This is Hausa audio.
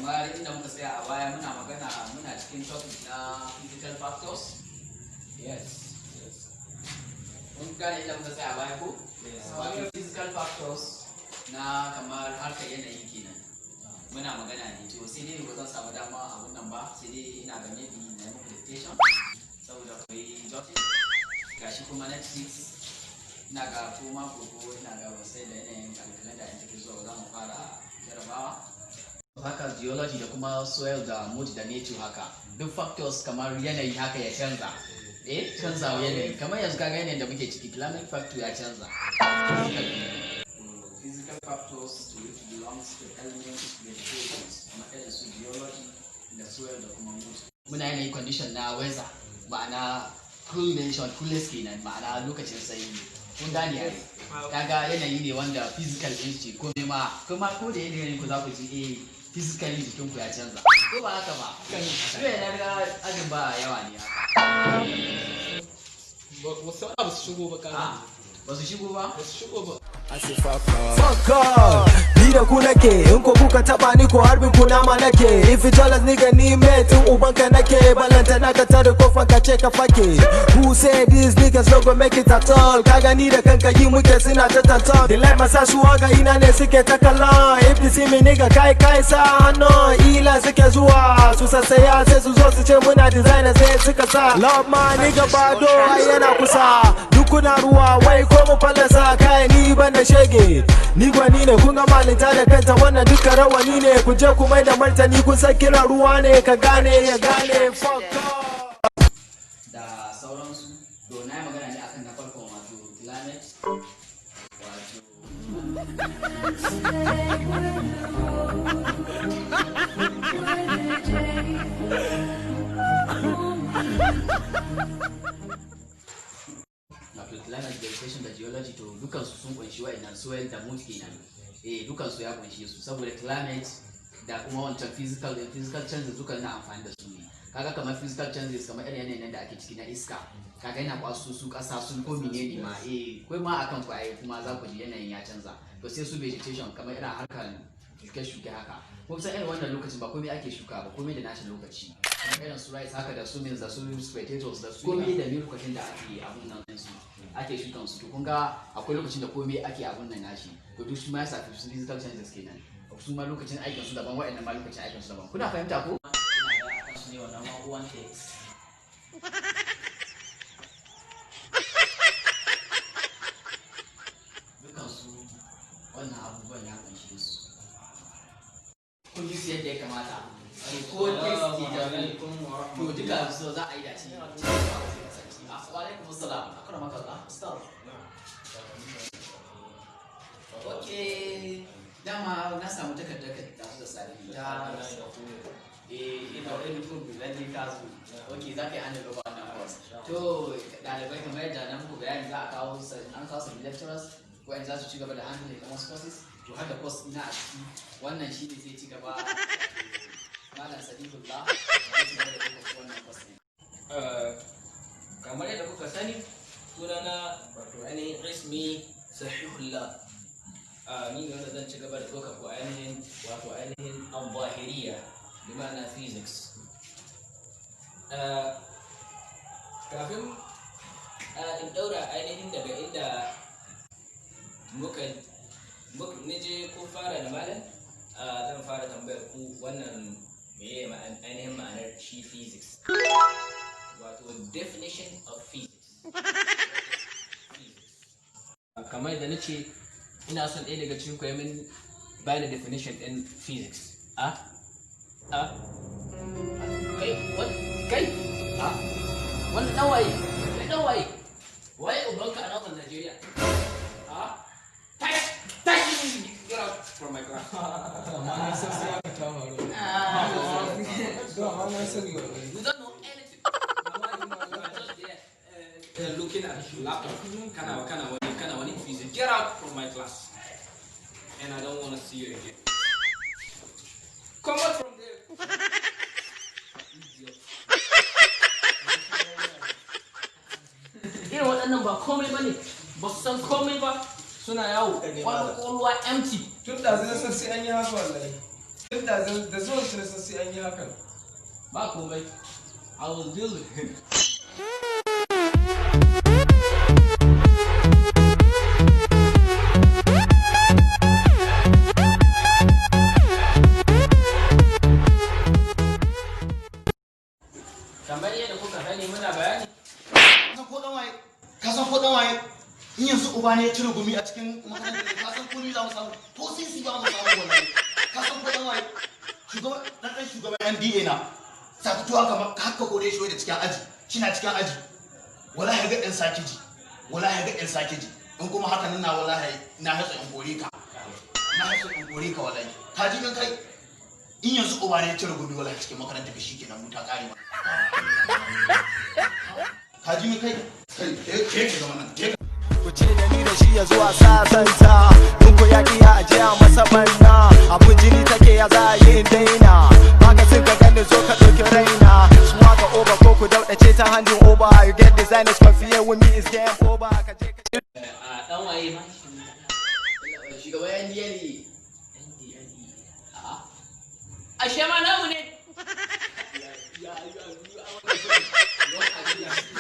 Kamar inda muka tsaya a baya, muna magana, muna cikin topic na physical factors. Yes. Kun gane inda muka tsaya a baya ko? Wato physical factors na kamar harkar yanayi kenan. Muna magana ne, to sai dai ba zan samu dama abun nan ba, sai dai ina ga maybe na yi muku dictation saboda ku yi jotting. Gashi kuma next week, ina ga ko mako ko ina ga ba, sai da yanayin kalkalar da take zuwa za mu fara jarabawa. Haka geology da kuma soil da mood da nature, haka duk factors kamar yanayi haka ya canza, canzawa yanayi. Kamar yanzu kaga yanayin da muke ciki, climate factor ya canza. Physical factors to which belongs to elements vegetations, kamar irin su geology da soil da kuma mood. Muna yanayi condition na weather, ma'ana cool nation, coolest kenan, ma'ana lokacin sanyi. Kun gane ai? Kaga yanayi ne wanda physical din ce komai ma, kuma ko da yanayin ku za ku ji physically jikin ku ya canza, ko ba haka ba? Sai na ga ajin ba yawa ne haka. Wasu ba su shigo ba ka. Ah, ba su shigo ba. Ba su shigo ba. Fuck off. Ni da ku nake, in ko kuka taba ni ko harbin ku nama nake. If you jealous nigga, ni mate in ubanka nake. Balanta na ka tare kofan ka ce ka fake. Who say these niggas no go make it at all? Kaga ni da kanka yi muke suna ta tantan. The life masa su waga ina ne suke ta kallon. If you see me nigga, kai kai sa hannu. Ila suke zuwa su sassaya, sai su zo su ce muna designer, sai suka sa. Love my nigga Bado, ai yana kusa. Duk kuna ruwa wai ko mu fallasa kai, ni ban da shege. Ni gwani ne, kun ga malinta da kanta, wannan duka rawani ne. Ku je ku mai da martani, kun san kiran ruwa ne, ka gane ya gane, fuck off. Da sauransu. To na yi magana ne akan na farkon, wato climate, wato climate, vegetation da geology. To dukansu sun kunshi wa'annan soil da mood kenan. Dukansu ya kunshi su, saboda climate da kuma wancan physical changes duka na amfani da su ne. Kaga kamar physical changes, kamar irin yanayin da ake ciki na iska, kaga yana kwaso su kasa sun ko menene ma, ko ma akan ku ai kuma za ku ji yanayin ya canza. To sai su vegetation, kamar irin harkar shuke-shuke haka. Kun san irin wannan lokacin ba komai ake shuka ba, komai da nashi lokaci, kamar irin su rice haka da su beans da su potatoes da su komai da lokacin da ake abun nan su ake shukan su. To kun ga akwai lokacin da komai ake abun nan nashi. To duk su ma ya shafi su physical changes kenan. Su ma lokacin aikin su daban, wa'annan ma lokacin aikin su daban. Kuna fahimta ko? Ina ga akan su ne wannan ma uwan text. Dukan su wannan abubuwan ya kunshe su. Kun ji su yadda ya kamata. To ko text ke da to duka su za a yi dace. Wa alaikum assalam, akramakallah ustaz. Okay, dama na samu takardar ka ta da safi ta. Ina wani ko lalle ka zo. Okay, za ka yi handle over wannan course. To ɗalibai, kamar yadda na muku bayani, za a kawo, an kawo sabbin lecturers wa'anda za su ci gaba da handle ɗin wasu courses. To har da course ina a ciki, wannan shi ne zai ci gaba, Malam Sadibullah zai ci gaba da ɗaukar wannan course ɗin. Kamar yadda kuka sani, sunana wato ainihin Ismi Sahihullah. Ni ne wanda zan ci gaba da ɗaukar ku ainihin wato ainihin al-zahiriya, bi ma'ana physics. Kafin in ɗaura ainihin daga inda muka nije ko fara da malam, zan fara tambayar ku wannan meye ainihin ma'anar shi physics, wato definition of physics. Physics, kamar da nace, ina son ɗaya daga cikin ku ya min bani definition ɗin physics. A a kai, what? Kai, a wannan dan waye? Kai dan waye? Waye ubanka a northern Nigeria? A tashi, tashi, get out from my class. Amma na san sai aka ta faru. To amma na sani wallahi. You don't know anything. You are just there looking at laptop. Kana kana wani kana wani physics. Get out from my class. And I don't want to see you again. Come out from there. Idiot. Irin waɗannan ba komai ba ne, ba su san komai ba, suna yawo, ƙwaƙwalwa empty. Tun da zai san sai an yi haka wallahi. Tun da zuwan shi na san sai an yi hakan. Ba komai. I will deal with him. Kamar yadda kuka sani muna bayani. San ko dan waye, ka san ko dan waye? In yanzu uba ne ya cire gumi a cikin makarantar, ka san ko ni za mu samu ko sisi ba mu samu wallahi. Ka san ko dan waye? Shugaban dan dan shugaban NDA na sakatu haka haka kore shi da cikin aji, kina cikin aji. Wallahi ga dan sake ji, wallahi ga dan sake ji. In kuma haka nan na, wallahi na hatsa in kore ka, na hatsa in kore ka wallahi. Ka ji kan kai, in yanzu uba ne ya cire gumi wallahi cikin makarantar ka, shikenan mu ta kare ma. Ka ji min kai, kai ke ke zama nan ke. Ku ce da ni da shi ya zuwa sasanta. In ku yaƙi ya aje a masa banna. Abun jini take, ya za a yi in daina? Baka sun ka gani, zo ka ɗauki raina. Su waka over ko ku dauɗace ta handin over. You get designers confident with me is game over. Ka je ka A dan waye ma? Shugaban NDA ne. NDLE. A'a. Ashe ma namu ne. Ya ya ya.